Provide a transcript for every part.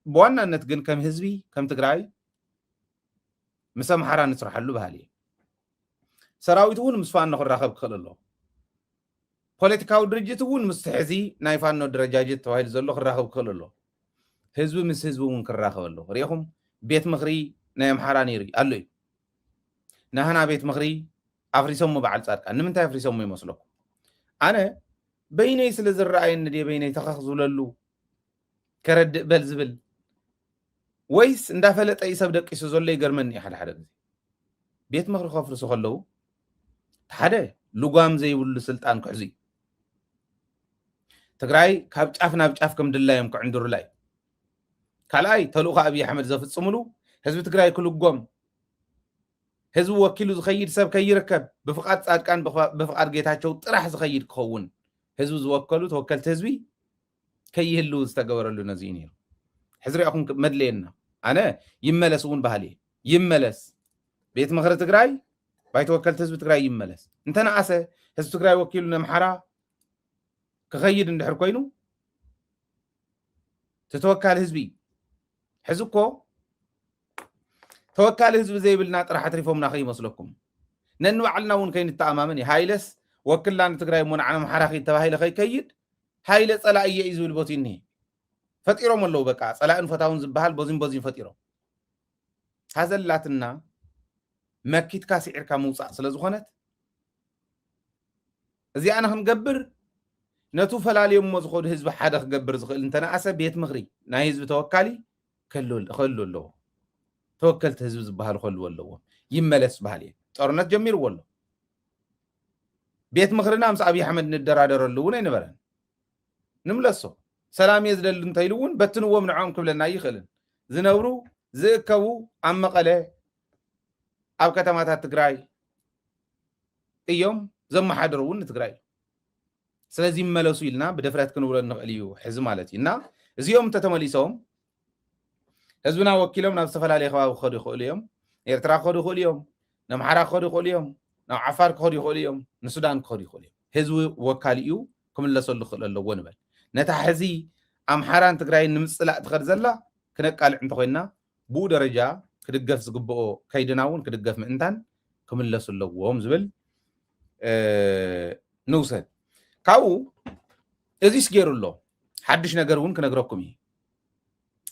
ብዋናነት ግን ከም ህዝቢ፣ ከም ትግራይ፣ ምስ ኣምሓራ ንስርሓሉ በሃሊ እየ። ሰራዊት እውን ምስ ፋኖ ክራኸብ ክኽእል ኣሎ። ፖለቲካዊ ድርጅት እውን ምስ ሕዚ ናይ ፋኖ ደረጃጀት ተባሂሉ ዘሎ ክራኸብ ክኽእል ኣሎ። ህዝቢ ምስ ህዝቢ እውን ክራኸብ ኣሎ። ሪኢኹም፣ ቤት ምኽሪ ናይ ኣምሓራ ነይሩ ኣሎ እዩ። ናህና ቤት ምኽሪ ኣፍሪሶሞ በዓል ጻድቃን። ንምንታይ ኣፍሪሶሞ ይመስለኩም? ኣነ በይነይ ስለ ዝረኣየኒ ድየ በይነይ ተኸኽ ዝብለሉ፣ ከረድእ በል ዝብል፣ ወይስ እንዳፈለጠ እዩ ሰብ ደቂሱ ዘሎ? ይገርመኒ እዩ ሓደ ሓደ ግዜ። ቤት ምኽሪ ከፍርሱ ከለዉ ሓደ ልጓም ዘይብሉ ስልጣን ክሕዙ እዩ። ትግራይ ካብ ጫፍ ናብ ጫፍ ከም ድላዮም ክዕንድሩላ እዩ። ካልኣይ፣ ተልእኾ ኣብይ ኣሕመድ ዘፍጽምሉ ህዝቢ ትግራይ ክልጎም፣ ህዝቢ ወኪሉ ዝኸይድ ሰብ ከይርከብ፣ ብፍቓድ ጻድቃን፣ ብፍቓ-፣ ብፍቓድ ጌታቸው ጥራሕ ዝኸይድ ክኸውን፣ ህዝቢ ዝወከሉ ተወከልቲ ህዝቢ ከይህልው ዝተገበረሉ ነዚ እዩ ነይሩ። ሕዚ ሪኣኹም መድለየና። ኣነ ይመለስ እውን በሃሊ እየ። ይመለስ። ቤት ምኽሪ ትግራይ፣ ባይቶ ወከልቲ ህዝቢ ትግራይ ይመለስ። እንተነኣሰ ህዝቢ ትግራይ ወኪሉ ነምሓራ ክኸይድ እንድሕር ኮይኑ፣ እቲ ተወካሊ ህዝቢ፣ ሕዚ እኮ ተወካሊ ህዝቢ ዘይብልና ጥራሕ ኣትሪፎምና ከይመስለኩም። ነንባዕልና እውን ከይንተኣማመን እዩ። ሃይለስ ወክልና ንትግራይ እሞ ንዓና ኣምሓራ ኺድ ተባሂለ ከይከይድ፣ ሃይለ ጸላኢ እየ እዩ ዝብል ቦቲ እኒሄ። ፈጢሮም ኣለዉ፣ በቃ ጸላእን ፈታውን ዝበሃል ቦዚን ቦዚን ፈጢሮም። እታ ዘላትና መኪትካ ስዒርካ ምውጻእ ስለ ዝኾነት፣ እዚኣ ንኽንገብር ነቱ ፈላልዮሞ ዝኸዱ ህዝቢ ሓደ ክገብር ዝኽእል እንተነኣሰ ቤት ምኽሪ ናይ ህዝቢ ተወካሊ ክህሉ፣ ክህሉ ኣለዎ። ተወከልቲ ህዝቢ ዝበሃሉ ክህልዎ ኣለዎም። ይመለስ በሃሊ እየ። ጦርነት ጀሚርዎ ኣሎ። ቤት ምኽርና ምስ ኣብይ ኣሕመድ ንደራደረሉ እውን ኣይነበረን። ንምለሶ። ሰላም እየ ዝደሊ እንተኢሉ እውን በትንዎም ንዕኦም ክብለና ኣይኽእልን። ዝነብሩ፣ ዝእከቡ ኣብ መቐለ፣ ኣብ ከተማታት ትግራይ እዮም፣ ዘመሓድሩ እውን ንትግራይ እዮም። ስለዚ ይመለሱ ኢልና ብድፍረት ክንብሎ ንኽእል እዩ ሕዚ ማለት እዩ። እና እዚኦም እንተተመሊሶም ህዝብና ወኪሎም ናብ ዝተፈላለየ ከባቢ ክኸዱ ይኽእሉ እዮም። ኤርትራ ክኸዱ ይኽእሉ እዮም፣ ነምሓራ ክኸዱ ይኽእሉ እዮም፣ ናብ ዓፋር ክኸዱ ይኽእሉ እዮም፣ ንሱዳን ክኸዱ ይኽእሉ እዮም። ህዝቢ ወካሊ እዩ፣ ክምለሰሉ ክኽእል ኣለዎ ንበል። ነታ ሕዚ ኣምሓራን ትግራይን ንምጽላእ ትኸድ ዘላ ክነቃልዕ እንተኾይንና፣ ብኡ ደረጃ ክድገፍ ዝግብኦ ከይድና እውን ክድገፍ ምእንታን ክምለሱ ኣለዎም ዝብል፣ እ፣ ንውሰድ። ካብኡ እዚስ ገይሩ ኣሎ። ሓድሽ ነገር እውን ክነግረኩም እዩ።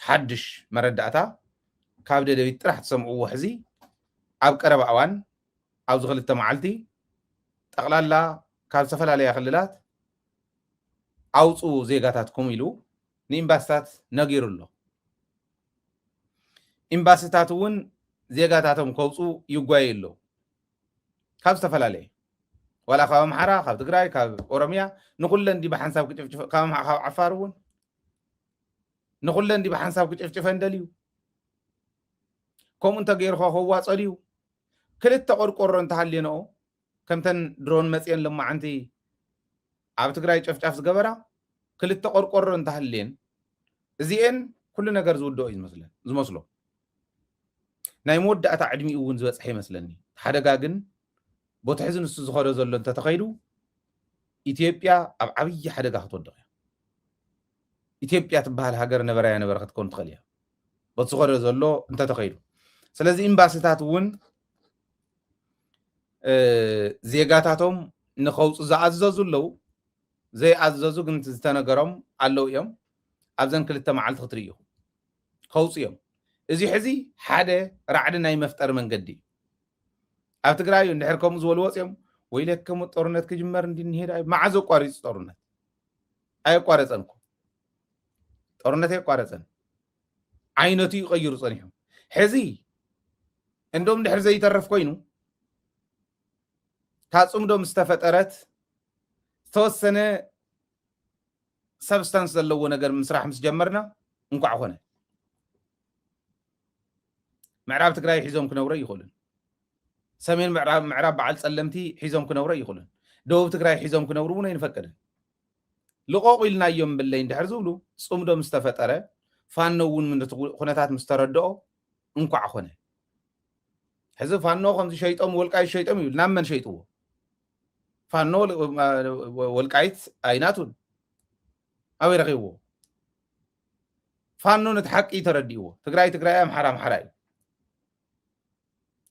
ሓድሽ መረዳእታ ካብ ደደቢት ጥራሕ ትሰምዕዎ ሕዚ ኣብ ቀረባ እዋን ኣብዚ ክልተ መዓልቲ ጠቕላላ ካብ ዝተፈላለያ ክልላት ኣውፅኡ ዜጋታትኩም ኢሉ ንኤምባስታት ነጊሩ ኣሎ። ኤምባስታት እውን ዜጋታቶም ከውፅኡ ይጓየዩ ኣለዉ። ካብ ዝተፈላለየ ዋላ ካብ ኣምሓራ፣ ካብ ትግራይ፣ ካብ ኦሮምያ ንኹለን ዲ ብሓንሳብ ክጭፍጭፈ፣ ካብ ኣምሓ-፣ ካብ ዓፋር እውን ንኹለን ዲ ብሓንሳብ ክጭፍጭፈን ደልዩ። ከምኡ እንተገይሩ ከ ከዋፀ ድዩ? ክልተ ቆርቆሮ እንተሃልየንኦ ከምተን ድሮን መፅየን ሎማዓንቲ ኣብ ትግራይ ጨፍጫፍ ዝገበራ ክልተ ቆርቆሮ እንተሃልየን እዚኤን ኩሉ ነገር ዝውድኦ እዩ ዝመስለን፣ ዝመስሎ። ናይ መወዳእታ ዕድሚኡ እውን ዝበፅሐ ይመስለኒ። ሓደጋ ግን ቦቲ ሕዚ ንሱ ዝኸዶ ዘሎ እንተተኸይዱ ኢትዮጵያ ኣብ ዓብዪ ሓደጋ ክትወድቕ እያ። ኢትዮጵያ ትበሃል ሃገር ነበረ ያነበረ ክትከውን ትኽእል እያ። ቦቲ ዝኸዶ ዘሎ እንተተኸይዱ። ስለዚ ኤምባሲታት እውን፣ እ፣ ዜጋታቶም ንኸውፁ ዝኣዘዙ ኣለዉ፣ ዘይኣዘዙ ግን ዝተነገሮም ኣለዉ እዮም። ኣብዘን ክልተ መዓልቲ ክትርእዩ ከውፁ እዮም። እዚ ሕዚ ሓደ ራዕዲ ናይ መፍጠሪ መንገዲ እዩ። ኣብ ትግራይ እንድሕር ከምኡ ዝበሉ ወፂኦም፣ "ወይለከም ጦርነት ክጅመር እንዲ እንሄድ ኣይ-" መዓዝ ኣቋሪፁ ጦርነት? ኣየቋረፀን እኮ። ጦርነት ኣየቋረፀን። ዓይነቱ ይቐይሩ ፀኒሖም። ሕዚ እንዶም ድሕር ዘይተርፍ ኮይኑ፣ እታ ፅምዶ ምስ ተፈጠረት ዝተወሰነ ሰብስታንስ ዘለዎ ነገር ምስራሕ ምስ ጀመርና እንኳዕ ኾነ። ምዕራብ ትግራይ ሒዞም ክነብሩ ይኽእሉን። ሰሜን ምዕራብ፣ ምዕራብ በዓል ጸለምቲ ሒዞም ክነብሩ ይኽእሉን። ደቡብ ትግራይ ሒዞም ክነብሩ እውን ኣይንፈቅድን። ልቐቑ ኢልናዮም ብለይ እንድሕር ዝብሉ፣ ጽምዶ ምስ ተፈጠረ፣ ፋኖ እውን ነቲ ኩነታት ምስ ተረድኦ እንኳዕ ኾነ። ሕዚ ፋኖ ከምዚ ሸይጦም፣ ወልቃይት ሸይጦም ይብል። ናብ መን ሸይጥዎ? ፋኖ ወል-፣ ወልቃይት ኣይናቱን። ኣበይ ረኺብዎ? ፋኖ ነቲ ሓቂ እዩ ተረዲእዎ። ትግራይ ትግራይ፣ ኣምሓራ ኣምሓራ እዩ።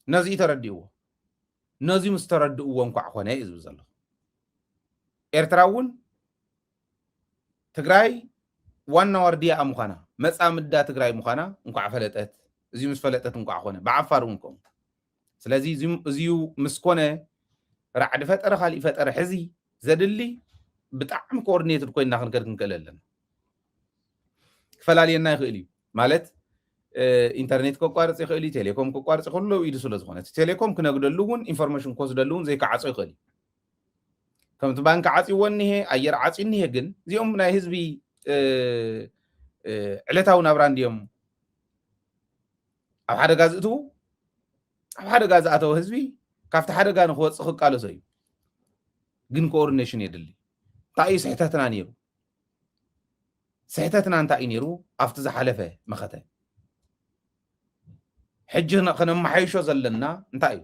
ነዚ እዩ ተረዲእዎ። ነዚ ምስ ተረድእዎ እንኳዕ ኮነ እዩ ዝብል ዘለኹ። ኤርትራ እውን ትግራይ ዋና ዋርድያኣ ምዃና፣ መጻምዳ ትግራይ ምዃና እንኳዕ ፈለጠት። እዚ ምስ ፈለጠት እንኳዕ ኮነ። ብዓፋር እውን ከምኡ። ስለዚ እዚ፣ እዚዩ ምስ ኮነ፣ ራዕዲ ፈጠረ፣ ካሊእ ፈጠረ ሕዚ ዘድሊ ብጣዕሚ ኮኦርዲኔትድ ኮይንና ክንከድ ክንክእል ኣለና። ክፈላልየና ይኽእል እዩ ማለት፣ እ፣ ኢንተርኔት ከቋርጽ ይኽእል እዩ፣ ቴሌኮም ከቋርጽ ይኽእል፣ ሎው ኢዱ ስለ ዝኾነ፣ እቲ ቴሌኮም ክነግደሉ እውን ኢንፎርሜሽን ክወስደሉ እውን ዘይከዓጾ ይኽእል እዩ። ከምቲ ባንክ ዓጽይዎ እኒሄ፣ ኣየር ዓጽዩ እኒሄ፣ ግን እዚኦም ናይ ህዝቢ፣ እ፣ እ፣ ዕለታዊ ናብራ እንድዮም ኣብ ሓደጋ ዝእትዉ። ኣብ ሓደጋ ዝኣተወ ህዝቢ ካብቲ ሓደጋ ንክወፅእ ክቃለሶ እዩ። ግን ኮኦርዲኔሽን የድሊ። እንታይ እዩ ስሕተትና ነይሩ? ስሕተትና እንታይ እዩ ነይሩ? ኣብቲ ዝሓለፈ መኸተ። ሕጂ ነ-፣ ከነመሓይሾ ዘለና እንታይ እዩ?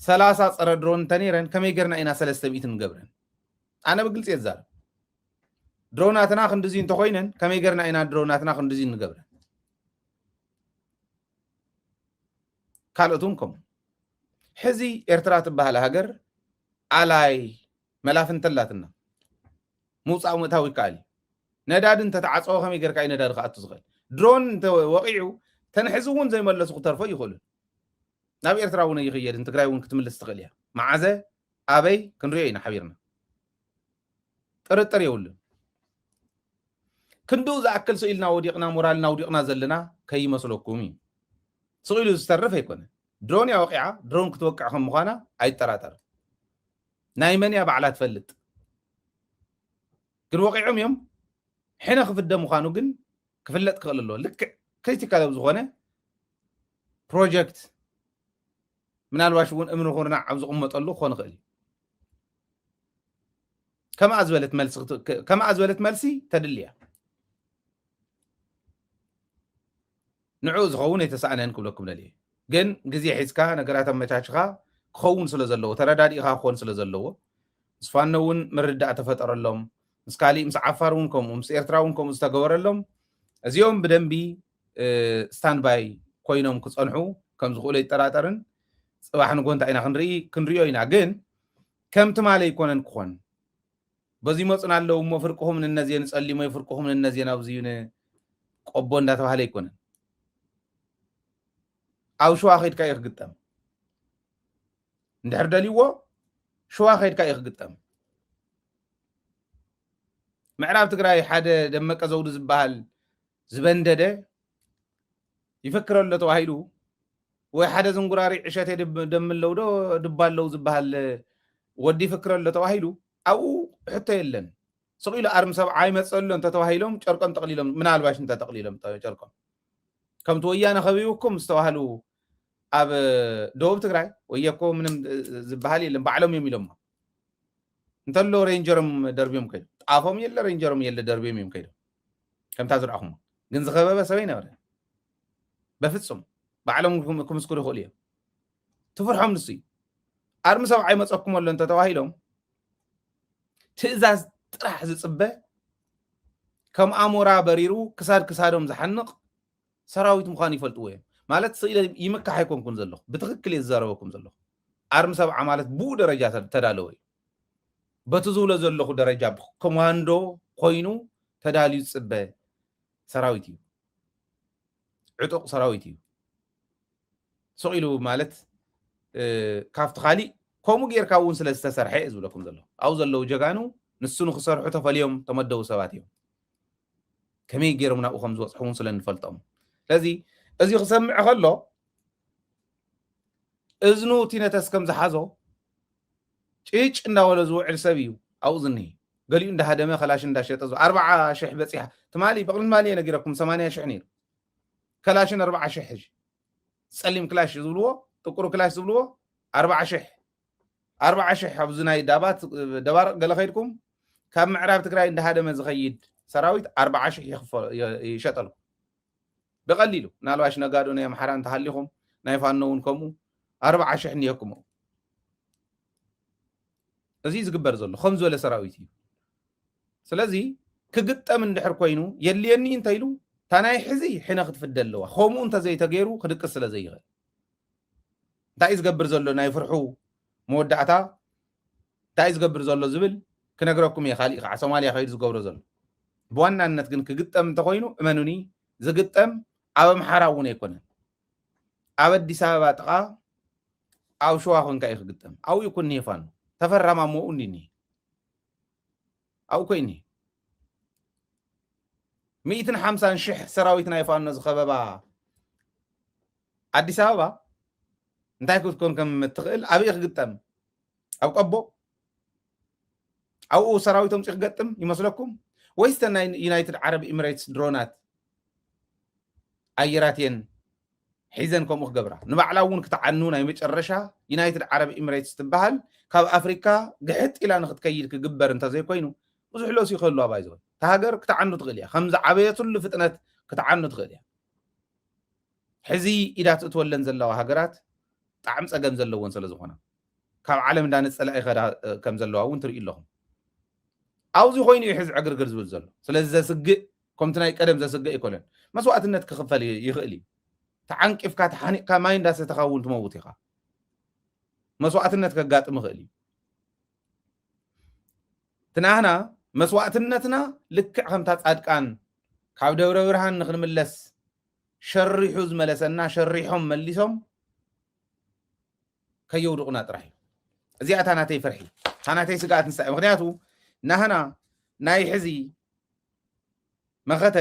ሰላሳ ፀረ ድሮን እንተነይረን ከመይ ገርና ኢና ሰለስተ ሚእቲ ንገብረን? ኣነ ብግልፂ እየ ዝዛረብ። ድሮናትና ክንድዚ እንተኮይነን ከመይ ገርና ኢና ድሮናትና ክንድዚ ንገብረን? ካልኦት እውን ከምኡ። ሕዚ ኤርትራ ትበሃል ሃገር ኣላይ መላፍንቲ ኣላትና። ምውፃእ ምእታው ይከኣል እዩ። ነዳዲ እንተተዓፀወ ከመይ ጌርካ እዩ ነዳዲ ክኣቱ ዝኽእል? ድሮን እንተወቂዑ ተንሕዚ እውን ዘይመለሱ ክተርፎ ይኽእሉ። ናብ ኤርትራ እውን ኣይኽየድን፣ ትግራይ እውን ክትምልስ ትኽእል እያ። መዓዘ ኣበይ ክንሪኦ ኢና ሓቢርና። ጥርጥር የብሉን። ክንድኡ ዝኣክል ስኢልና ወዲቕና፣ ሞራልና ኣውዲቕና ዘለና ከይመስለኩም እዩ። ስቕ ኢሉ ዝተርፍ ኣይኮነ። ድሮን እያ ወቂዓ፣ ድሮን ክትወቅዕ ከም ምዃና ኣይጠራጠርን። ናይ መን እያ ባዕላ ትፈልጥ። ግን ወቂዖም እዮም። ሕነ ክፍደ ምዃኑ ግን ክፍለጥ ክኽእል ኣለዎ። ልክዕ ክሪቲካል ኣብ ዝኾነ ፕሮጀክት ምናልባሽ እውን እምኒ ኩርናዕ ኣብ ዝቕመጠሉ ክኾን ይኽእል እዩ። ከምኣ ዝበለት መልሲ ክት-፣ ከ-፣ ከምኣ ዝበለት መልሲ ተድሊ እያ። ንዕኡ ዝኸውን ኣይተሳእነን ክብለኩም ደልየ። ግን ግዜ ሒዝካ ነገራት ኣመቻችኻ ክኸውን ስለ ዘለዎ፣ ተረዳዲእኻ ክኾን ስለ ዘለዎ፣ ምስ ፋኖ እውን ምርዳእ ተፈጠረሎም፣ ምስ ካሊእ ምስ ዓፋር እውን ከምኡ፣ ምስ ኤርትራ እውን ከምኡ ዝተገበረሎም፣ እዚኦም ብደንቢ፣ እ፣ ስታንባይ ኮይኖም ክጸንሑ ከም ዝኽእሉ ኣይጠራጠርን። ጽባሕ ንጎ እንታይ ኢና ክንርኢ፣ ክንሪኦ ኢና። ግን ከም ትማሊ ኣይኮነን ክኾን። በዚ ይመጹና ኣለዉ እሞ ፍርቅኹም ንነዜ ንጸሊሞ፣ ፍርቅኹም ንነዜ ናብዚ ንቆቦ እንዳተባህለ ኣይኮነን። ኣብ ሸዋ ከይድካ እዩ ክግጠም። እንድሕር ደልይዎ ሸዋ ከይድካ እዩ ክግጠም። ምዕራብ ትግራይ ሓደ ደመቀ ዘውዱ ዝበሃል ዝበንደደ ይፍክር ኣሎ ተባሂሉ፣ ወይ ሓደ ዝንጉራሪ ዕሸት የድብ-፣ ደም ኣለዉ ዶ ድባ ኣለዉ ዝበሃል ወዲ ይፍክር ኣሎ ተባሂሉ፣ ኣብኡ ሕቶ የለን። ስቕ ኢሉ ኣርሚ ሰብዓ ይመጽእ ኣሎ እንተተባሂሎም ጨርቆም ጠቕሊሎም፣ ምናልባሽ እንተጠቕሊሎም ጠ-፣ ጨርቆም። ከምቲ ወያነ ከቢቡኩም ዝተባህሉ ኣብ ደቡብ ትግራይ፣ ወየኮ ምንም ዝበሃል የለን፣ ባዕሎም እዮም ኢሎሞ። እንተሎ ሬንጀሮም ደርብዮም ከይዶም። ጣፎም የለ፣ ሬንጀሮም የለ፣ ደርብዮም እዮም ከይዶም። ከምታ ዝረኣኹሞ። ግን ዝኸበበ ሰብ ኣይነበረን። በፍጹም። ባዕሎም ክም-፣ ክምስክሩ ይኽእሉ እዮም። ትፍርሖም ንሱ እዩ። ኣርሚ ሰብዓ ይመጸኩም ኣሎ እንተተባሂሎም፣ ትእዛዝ ጥራሕ ዝጽበ፣ ከም ኣሞራ በሪሩ ክሳድ ክሳዶም ዝሓንቕ ሰራዊት ምዃኑ ይፈልጥዎ እዮም። ማለት ስኢለ ይምካሕ ኣይኮንኩን ዘለኹ፣ ብትኽክል እየ ዝዛረበኩም ዘለኹ። ኣርሚ ሰብዓ ማለት ብኡ ደረጃ ተ-፣ ተዳለወ እዩ። በቲ ዝብሎ ዘለኹ ደረጃ ኮማንዶ ኮይኑ ተዳልዩ ዝጽበ ሰራዊት እዩ። ዕጡቕ ሰራዊት እዩ። ስቕ ኢሉ ማለት፣ እ፣ ካብቲ ካሊእ ከምኡ ጌርካ እውን ስለ ዝተሰርሐ እየ ዝብለኩም ዘለኹ። ኣብኡ ዘለዉ ጀጋኑ ንሱ ንክሰርሑ ተፈልዮም ተመደቡ ሰባት እዮም። ከመይ ገይሮም ናብኡ ከም ዝበፅሑ እውን ስለ እንፈልጦም። ስለዚ እዚ ክሰምዕ ከሎ እዝኑ ቲነተስ ከም ዝሓዞ ጭጭ እንዳበሎ ዝውዕል ሰብ እዩ ኣብኡ ዝኒሄ። ገሊኡ እንዳሃደመ ከላሽ እንዳሸጠ ዝ-፣ ኣርባዓ ሽሕ በፂሓ። ትማሊ፣ ብቕድሚ ትማሊ እየ ነጊረኩም፣ ሰማንያ ሽሕ ነይሩ። ከላሽን ኣርባዓ ሽሕ ሕጂ። ጸሊም ክላሽ ዝብልዎ፣ ጥቁር ክላሽ ዝብልዎ፣ ኣርባዓ ሽሕ። ኣርባዓ ሽሕ ኣብዚ ናይ ዳባት፣ ደባርቕ ገለ ከይድኩም፣ ካብ ምዕራብ ትግራይ እንዳሃደመ ዝኸይድ ሰራዊት ኣርባዓ ሽሕ ይኽፈ-፣ ይ-፣ ይሸጠልኩም። ብቐሊሉ፣ ምናልባሽ ነጋዶ ናይ ኣምሓራ እንተሃሊኹም፣ ናይ ፋኖ እውን ከምኡ፣ ኣርባዓ ሽሕ እኒሀኩም። እዚ ዝግበር ዘሎ፣ ከም ዝበለ ሰራዊት እዩ። ስለዚ፣ ክግጠም እንድሕር ኮይኑ የድልየኒ እንተኢሉ እታ ናይ ሕዚ ሕነ ክትፍደ ኣለዋ። ከምኡ እንተዘይተገይሩ ክድቅስ ስለ ዘይኽእል እንታይ እዩ ዝገብር ዘሎ ናይ ፍርሑ መወዳእታ እንታይ እዩ ዝገብር ዘሎ ዝብል ክነግረኩም እየ። ካሊእ ከዓ ሶማልያ ከይዱ ዝገብሮ ዘሎ ብዋናነት ግን ክግጠም እንተኮይኑ እመኑኒ ዝግጠም ኣብ ኣምሓራ እውን ኣይኮነን። ኣብ ኣዲስ ኣበባ ጥቓ ኣብ ሸዋ ኮንካ እዩ ክግጠም። ኣብኡ ይኩን እኒሄ ፋኖ ተፈራማሞኡ እንዲ እኒሄ ኣብኡ ኮይኑ ሚእትን ሓምሳን ሽሕ ሰራዊት ናይ ፋኖ ዝኸበባ ኣዲስ ኣበባ እንታይ ክትኮን ከም እትኽእል ኣበይ ክግጠም? ኣብ ቀቦ ኣብኡ ሰራዊቶም ፂ ክገጥም ይመስለኩም? ወይስ ተን ናይ ዩናይትድ ዓረብ ኤሚሬትስ ድሮናት ኣየራት እየን ሒዘን ከምኡ ክገብራ ንባዕላ እውን ክትዓኑ ናይ መጨረሻ ዩናይትድ ዓረብ ኤሚሬትስ ትበሃል ካብ ኣፍሪካ ግሕጥ ኢላ ንክትከይድ ክግበር እንተዘይኮይኑ ብዙሕ ሎሲ ክህሉ ኣባይ ዝብል እታ ሃገር ክትዓኑ ትኽእል እያ። ከም ዝዓበየትሉ ፍጥነት ክትዓኑ ትኽእል እያ። ሕዚ ኢዳ ትእትወለን ዘለዋ ሃገራት ጣዕሚ ፀገም ዘለዎን ስለ ዝኾና ካብ ዓለም እንዳነፀላ ይኸዳ ከም ዘለዋ እውን ትርኢ ኣለኹም። ኣብዚ ኮይኑ እዩ ሕዚ ዕግርግር ዝብል ዘሎ። ስለዚ ዘስግእ ከምቲ ናይ ቀደም ዘስግእ ኣይኮነን። መስዋእትነት ክኽፈል ይኽእል እዩ። ተዓንቂፍካ ተሓኒቕካ ማይ እንዳሰተኻ እውን ትመውት ኢኻ። መስዋእትነት ከጋጥም ይኽእል እዩ። ትናህና መስዋእትነትና ልክዕ ከምታ ፃድቃን ካብ ደብረ ብርሃን ንክንምለስ ሸሪሑ ዝመለሰና ሸሪሖም መሊሶም ከየውድቑና ጥራሕ እዩ። እዚኣ እታ ናተይ ፍርሒ እታ ናተይ ስግኣት ንሳ እዩ። ምክንያቱ ናህና ናይ ሕዚ መኸተ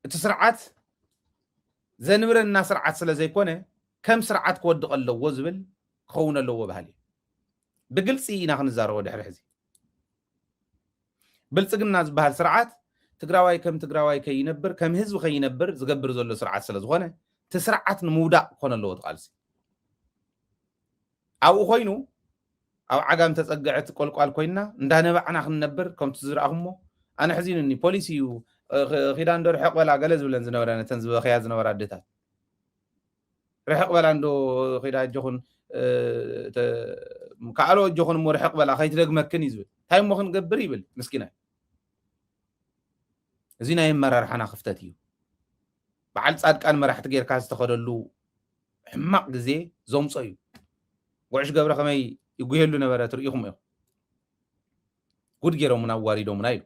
እቲ ስርዓት ዘንብረና ስርዓት ስለ ዘይኮነ ከም ስርዓት ክወድቕ ኣለዎ ዝብል ክኸውን ኣለዎ ባህል እዩ። ብግልፂ ኢና ክንዛረቦ ድሕሪ ሕዚ ብልፅግና ዝበሃል ስርዓት ትግራዋይ ከም ትግራዋይ ከይነብር ከም ህዝቢ ከይነብር ዝገብር ዘሎ ስርዓት ስለ ዝኾነ እቲ ስርዓት ንምውዳቕ ክኾነ ኣለዎ ትቃልሲ ኣብኡ ኮይኑ ኣብ ዓጋም ተፀግዐት ቆልቋል ኮይና እንዳነበዕና ክንነብር ከምቲ ዝረኣኹሞ ኣነ ሕዚኑኒ ፖሊስ እዩ ኪዳን ዶ ርሕቕ በላ ገለ ዝብለን ዝነበረ ነተን ዝበኸያ ዝነበራ ኣደታት ርሕቕ በላ እንዶ ኺዳ ኣጆኹን ከኣሎ ኣጆኹን እሞ ርሕቕ በላ ከይትደግመክን እዩ ዝብል እንታይ እሞ ክንገብር ይብል ምስኪናይ እዚ ናይ ኣመራርሓና ክፍተት እዩ በዓል ፃድቃን መራሕቲ ጌርካ ዝተኸደሉ ሕማቕ ግዜ ዘምፆ እዩ ጉዕሽ ገብረ ከመይ ይጉየሉ ነበረ ትርእኹም እዮም ጉድ ገይሮምና ኣዋሪዶምና ኢሉ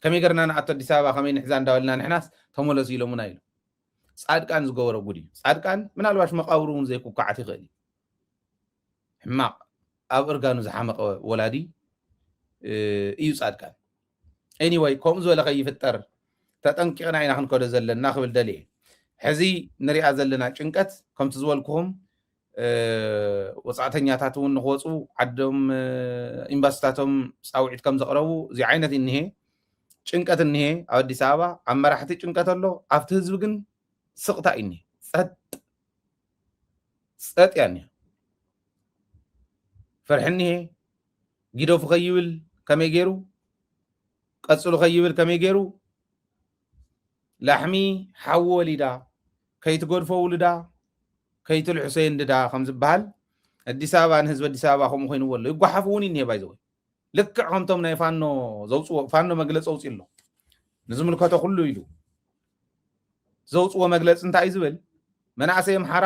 ከመይ ገርና ንኣቶ ኣዲስ ኣበባ ከመይ ንሕዛ እንዳበልና ንሕናስ ተመለሱ ኢሎምና ኢሉ ፃድቃን ዝገበሮ ጉድ እዩ ፃድቃን ምናልባሽ መቃብሩ እውን ዘይኩካዓት ይኽእል እዩ ሕማቕ ኣብ እርጋኑ ዝሓመቐ ወላዲ እዩ ፃድቃን anyway ከምኡ ዝበለ ከይፍጠር ተጠንቂቕና ኢና ክንከዶ ዘለና ክብል ደልየ ሕዚ ንሪኣ ዘለና ጭንቀት ከምቲ ዝበልኩኹም ወፃእተኛታት እውን ንክወፁ ዓዶም ኤምባሲታቶም ፃውዒት ከም ዘቕረቡ እዚ ዓይነት እኒሄ ጭንቀት እኒሄ ኣብ ኣዲስ ኣበባ ኣብ መራሕቲ ጭንቀት ኣሎ ኣብቲ ህዝቢ ግን ስቕታ እዩ እኒሄ ፀጥ ጸጥ እያ እኒሃ። ፍርሒ እኒሄ። ጊደፉ ከይብል ከመይ ገይሩ? ቀጽሉ ከይብል ከመይ ገይሩ? ላሕሚ ሓዊ ወሊዳ ከይትገድፎ ውልዳ ከይትልሕሶ የንድዳ ከም ዝበሃል ኣዲስ ኣበባ ንህዝቢ ኣዲስ ኣበባ ከምኡ ኮይንዎ ኣሎ። ይጓሓፍ እውን እዩ እኒሄ ባይዘወይ። ልክዕ ከምቶም ናይ ፋኖ ዘውፅዎ ፋኖ መግለፂ ኣውፅኡ ኣሎ ንዝምልከቶ ኩሉ ኢሉ ዘውፅዎ መግለፂ እንታይ እዩ ዝብል መናእሰይ ኣምሓራ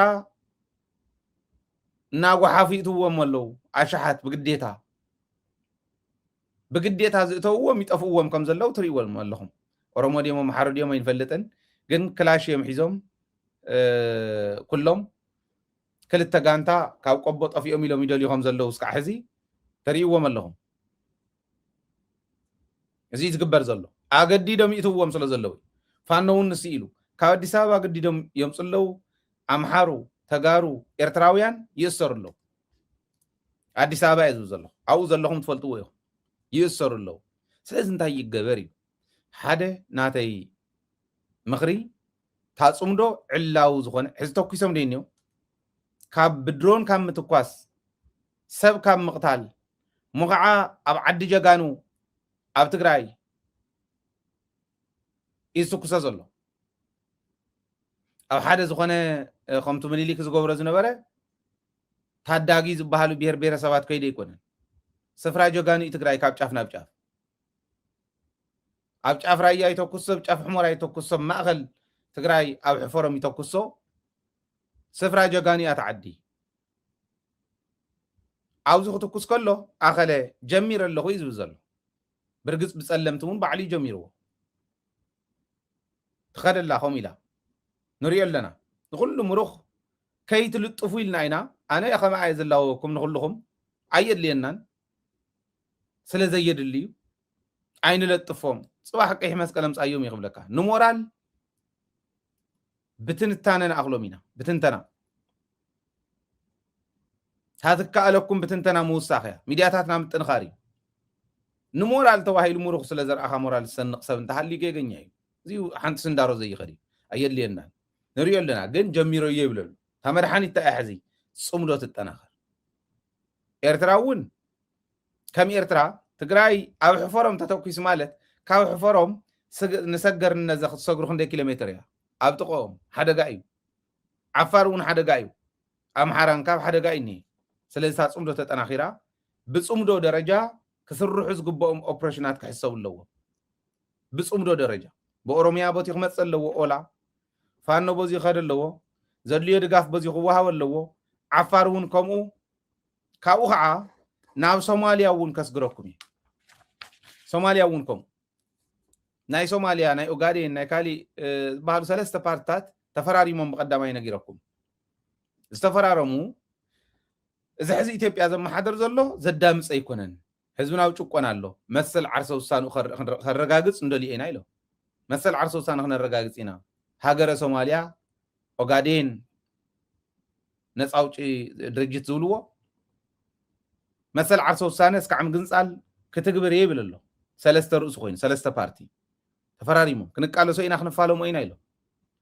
እናጓሓፉ ይእትዎም ኣለዉ ኣሽሓት ብግዴታ ብግዴታ ዝእተውዎም ይጠፍእዎም ከም ዘለዉ ትርእዎም ኣለኹም ኦሮሞ ድዮም ኣምሓሩ ድዮም ኣይንፈልጥን ግን ክላሽ እዮም ሒዞም ኩሎም ክልተ ጋንታ ካብ ቆቦ ጠፊኦም ኢሎም ይደልዩ ከም ዘለዉ እስካዕ ሕዚ ተርእይዎም ኣለኹም። እዚ ዝግበር ዘሎ ኣገዲዶም ይእትውዎም ስለ ዘለዉ ፋኖ እውን ንስ ኢሉ ካብ ኣዲስ ኣበባ ኣገዲዶም የምፁ ኣለዉ። ኣምሓሩ፣ ተጋሩ፣ ኤርትራውያን ይእሰሩ ኣለዉ። ኣዲስ ኣበባ እየ ዝብል ዘለኹ ኣብኡ ዘለኹም ትፈልጥዎ ኢኹም ይእሰሩ ኣለዉ። ስለዚ እንታይ ይገበር እዩ ሓደ ናተይ ምኽሪ ታፅምዶ ዕላዊ ዝኾነ ሕዚ ተኩሶም ደይ እኒኦ ካብ ብድሮን ካብ ምትኳስ ሰብ ካብ ምቕታል እሞ ከዓ ኣብ ዓዲ ጀጋኑ ኣብ ትግራይ እዩ ዝትኩሶ ዘሎ ኣብ ሓደ ዝኾነ ከምቲ ምኒሊክ ዝገብሮ ዝነበረ ታዳጊ ዝበሃሉ ብሄር ብሄረሰባት ከይደ ኣይኮነን ስፍራ ጀጋኑ እዩ ትግራይ ካብ ጫፍ ናብ ጫፍ። ኣብ ጫፍ ራያ ይተኩሶ፣ ኣብ ጫፍ ሑመራ ይተኩሶ፣ ኣብ ማእኸል ትግራይ ኣብ ሕፈሮም ይተኩሶ። ስፍራ ጀጋኑ እያ እቲ ዓዲ። ኣብዚ ክትኩስ ከሎ ኣኸለ ጀሚረ ኣለኹ እዩ ዝብል ዘሎ። ብርግፅ ብፀለምቲ እውን ባዕሉ እዩ ጀሚርዎ። ትኸደላ ከምኡ ኢላ ንሪኦ ኣለና። ንኩሉ ምሩኽ ከይትልጥፉ ኢልና ኢና። ኣነ ከምኣ እየ ዝላወኩም ንኩልኹም። ኣየድልየናን። ስለ ዘየድሊ እዩ። ኣይንለጥፎም። ፅባሕ ቀይሕ መስቀል ኣምፃዮም እዩ ክብለካ። ንሞራል ብትንታነ ንኣኽሎም ኢና። ብትንተና። ታትከኣለኩም ብትንተና ምውሳኽ እያ። ሚድያታትና ምጥንኻር እዩ። ንሞራል ተባሂሉ ምሩኽ ስለ ዘርኣኻ ሞራል ዝሰንቕ ሰብ እንተሃልዩ ጌገኛ እዩ። እዚ ሓንቲ ስንዳሮ ዘይኸድ እዩ። ኣየድልየናን። ንሪኦ ኣለና። ግን ጀሚረዮ ይብለሉ። እታ መድሓኒት እንታይ እያ ሕዚ? ፅምዶ ትጠናኸር። ኤርትራ እውን ከም ኤርትራ ትግራይ ኣብ ሕፈሮም ተተኩስ ማለት ካብ ሕፈሮም ስግ-፣ ንሰገር ንነዘ ክትሰግሩ ክንደይ ኪሎ ሜትር እያ? ኣብ ጥቕኦም ሓደጋ እዩ። ዓፋር እውን ሓደጋ እዩ። ኣምሓራን ካብ ሓደጋ እዩ እኒሄ። ስለዚ እታ ፅምዶ ተጠናኺራ ብፅምዶ ደረጃ ክስርሑ ዝግብኦም ኦፕሬሽናት ክሕሰቡ ኣለዎም። ብፅምዶ ደረጃ ብኦሮሚያ በቲ ክመፅእ ኣለዎ። ኦላ ፋኖ በዚ ይኸድ ኣለዎ። ዘድልዮ ድጋፍ በዚ ክወሃብ ኣለዎ። ዓፋር እውን ከምኡ። ካብኡ ከዓ ናብ ሶማልያ እውን ከስግረኩም እዩ። ሶማልያ እውን ከምኡ። ናይ ሶማልያ፣ ናይ ኦጋዴን፣ ናይ ካሊእ፣ እ፣ ዝበሃሉ ሰለስተ ፓርትታት ተፈራሪሞም ብቐዳማይ ነጊረኩም። ዝተፈራረሙ፣ እዚ ሕዚ ኢትዮጵያ ዘመሓደር ዘሎ ዘዳምፅ ኣይኮነን። ህዝብና ኣብ ጭቆና ኣሎ። መሰል ዓርሰ ውሳንኡ ከረ-፣ ከረጋግፅ እንደልዮ ኢና ኢሎም። መሰል ዓርሰ ውሳነ ክነረጋግፅ ኢና። ሃገረ ሶማልያ፣ ኦጋዴን ነፃ ኣውጪ ድርጅት ዝብልዎ መሰል ዓርሰ ውሳነ እስካዕ ምግንፃል ክትግብር እየ ይብል ኣሎ። ሰለስተ ርእሱ ኮይኑ፣ ሰለስተ ፓርቲ ተፈራሪሞም። ክንቃለሶ ኢና፣ ክንፋለሞ ኢና ኢሎም።